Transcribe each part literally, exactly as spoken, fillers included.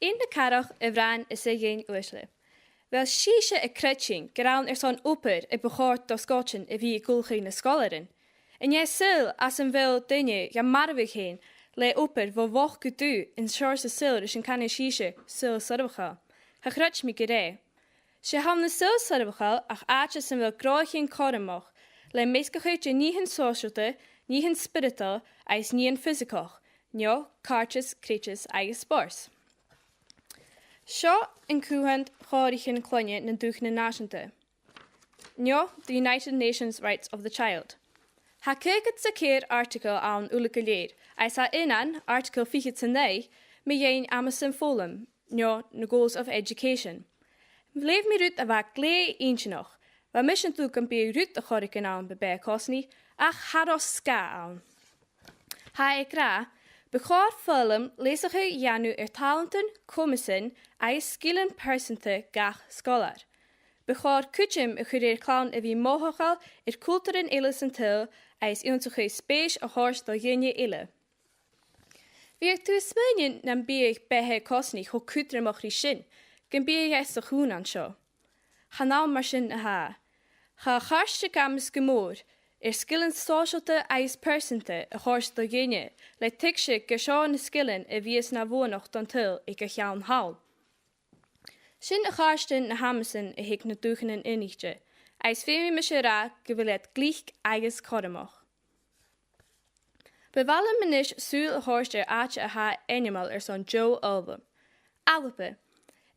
Aon a' chathrach, a bhroinn is a' ghean uaisle. Bheil sibhse a' creidsinn gur ann airson obair a bu chòir do sgoiltean a bhith a' cruinneachadh nan sgoilearan? An e saoghal anns am bheil daoine gam marbhadh fhèin le obair bho mhoch gu dubh an seòrsa saoghail ris an canas sibhse saoghal soirbheachail? Cha chreid mi gur e. 'S e th' ann an saoghal soirbheachail ach àite san bheil gnothaichean cothromach le measgachadh de nithean sòisealta, nithean spioradail agus nithean fiosaigeach, no càirdeas, creidimh agus spòrs. Seo an Comhairle Chòraichean Cloinne nan Dùthchannan Nàiseanta, no the United Nations Rights of the Child. Tha caogad 's a ceithir article ann uile gu lèir, agus tha aon ann, article fichead 's a naoi, mu dheidhinn amas an fhoghlaim, no na goals of education. Leugh mi rud a bha glè inntinneach. Bha mise an dùil gum biodh rud a chòrdadh rium ann bu beatha cosnaidh, ach cha robh sgath ann. Tha e ag ràdh, bu chòir foghlam leasachadh a dhèanamh air tàlantan, comasan agus sgilean pearsanta gach sgoilear. Bu chòir cuideam a chur air clann a bhith mothachail air cultaran eile san t-saoghal agus ionnsachadh spèis a thoirt do dhaoine eile. Bhiodh tu a' smaoineachadh nam biodh beatha cosnaidh cho cudromach ri sin, gum biodh e sa chùmhnant seo. Chan ann mar sin a tha. Tha a' chairt ag amas gu mòr air sgilean sòisealta agus pearsanta a thoirt do dhaoine, le tuigse gur seo na sgilean a bhios na bhuannachd don t-saoghal aig a' cheann thall. Sin a' chairt de na h-amasan a th' aig na Dùthchannan Aonaichte, agus feumaidh mise ràdh gu bheil iad glic agus cothromach. Bu mhath leam a-nis sùil a thoirt air àite a tha ainmeil airson deagh fhoghlam. Alba.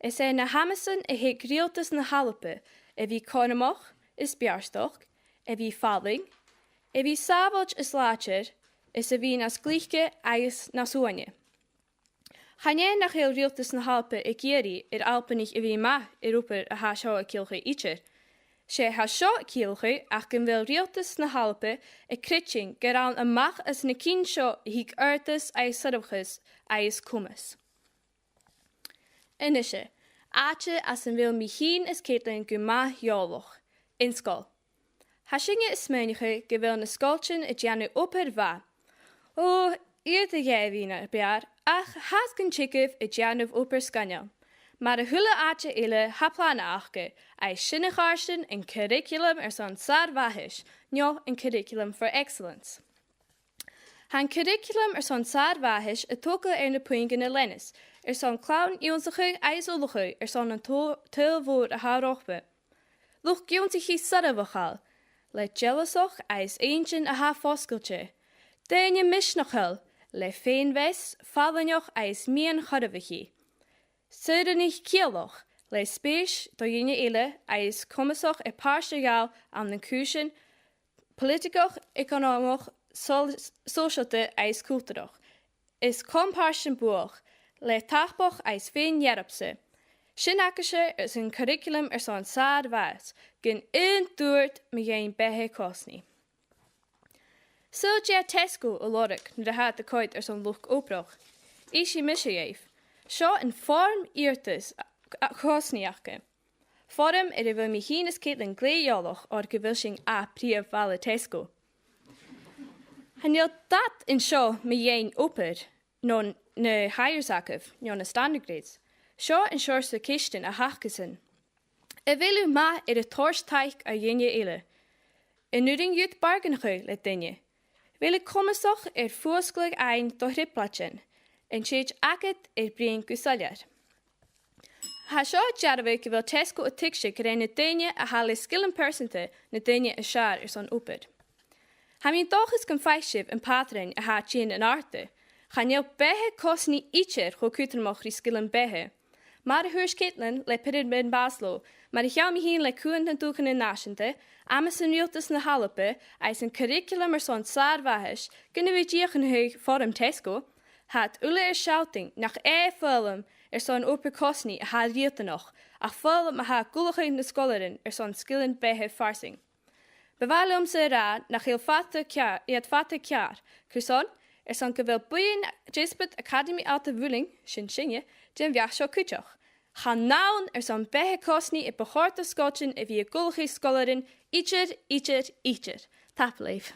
Is e na h-amasan a th' aig riaghaltas na h-Alba a bhith cothromach is beartach, a bhith fallain, a bhith sàbhailt is làidir, is a bhith nas glice agus nas uaine. Chan e nach eil riaghaltas na h-Alba ag iarraidh air Albanaich a bhith math air obair a tha seo a' ciallachadh idir. 'S e tha seo a' ciallachadh ach gum bheil riaghaltas na h-Alba a' creidsinn gur ann a-mach às na cinn seo a thig adhartas agus soirbheachas agus comas. A-nise, àite anns am bheil mi fhìn is Caitlin gu math eòlach, an sgoil. Tha sinne a' smaoineachadh gu bheil na sgoiltean a' dèanamh obair mhath. O, iad a dh'aindeoin a b' fheàrr, ach tha iad gun teagamh a' dèanamh obair sgoinneil. Mar a h-uile àite eile, tha plana aca, agus sin a chairt, an curriculum airson sàr-mhaithis, no an curriculum for excellence. Tha an curriculum airson sàr-mhaithis a' togail air na puingean a leanas, airson clann ionnsachadh agus ullachadh airson an t-, t-saoghal mhòr a tha romhpa. Luchd-ionnsachaidh soirbheachail, le dealasachd agus inntinn a tha fosgailte. Daoine misneachail, le fèin-mheas, fallaingeachd agus mion-chothromachaidh. Saoranaich ciallach, le spèis do dhaoine eile agus comasach air pàirt a ghabhail ann an cùisean poilitigeach, eaconamach, sol-, sòisealta agus cultarach. Is com-pàirt sam buaidh, le tapachd agus fèin-earbsa. Sin agaibhse an curriculum airson sàr-mhathas, gun aon duart mu dheidhinn beatha cosnaidh. Saoil dè tha Tesco a' lorg nuair a tha iad a' coimhead airson luchd-obrach. Innsidh mise dhuibh. Seo am foirm iarrtais a-, a-, cosnaidh aca. Foirm air a bheil mi fhìn is Caitlin glè eòlach oir gu bheil sinn à prìomh bhaile Tesco. Chan eil dad an seo mu dheidhinn obair, no n-, na hires agaibh, no na standard grades. Seo an seòrsa cheistean a th' acasan. A bheil thu math air a toirt taic do dhaoine eile? An urrainn dhut bargaingeadh le daoine? A bheil thu comasach air fuasgladh fhaighinn do thrioblaid? An tèid agad air bruidhinn gu soilleir? Tha seo a' dearbhadh gu bheil Tesco a' tuigsinn gur e na daoine a tha le sgilean pearsanta na daoine as fheàrr airson obair. Tha mi an dòchas gum faic sibh am pàtran a tha a' tighinn an-àirde. Chan eil beatha cosnaidh idir cho cudromach ri sgilean beatha. Mar a thuirt Caitlin le Pyramid Maslow, mar a cheannaich mi fhìn le Comhairle nan Dùthchannan Nàiseanta, amas an riaghaltas na h-Alba, agus an curriculum airson sàr-mhathais, gun a bhith a' dìochuimhneachadh foirm Tesco, tha iad uile air sealltainn nach e foghlam airson obair cosnaidh a tha riatanach, ach foghlam a tha ag ullachadh nan sgoilearan airson sgilean beatha farsaing. Bu mhath leamsa a ràdh nach eil fada ceàr-, iad fada ceàrr. Carson? Airson gu bheil buidheann deasbad Acadamaidh Alba Mhuilinn, sin sinne, den bheachd seo cuideachd. Chan ann airson beatha cosnaidh a bu chòir do sgoiltean a bhith ag ullachadh sgoilearan idir, idir, idir. Tapadh leibh.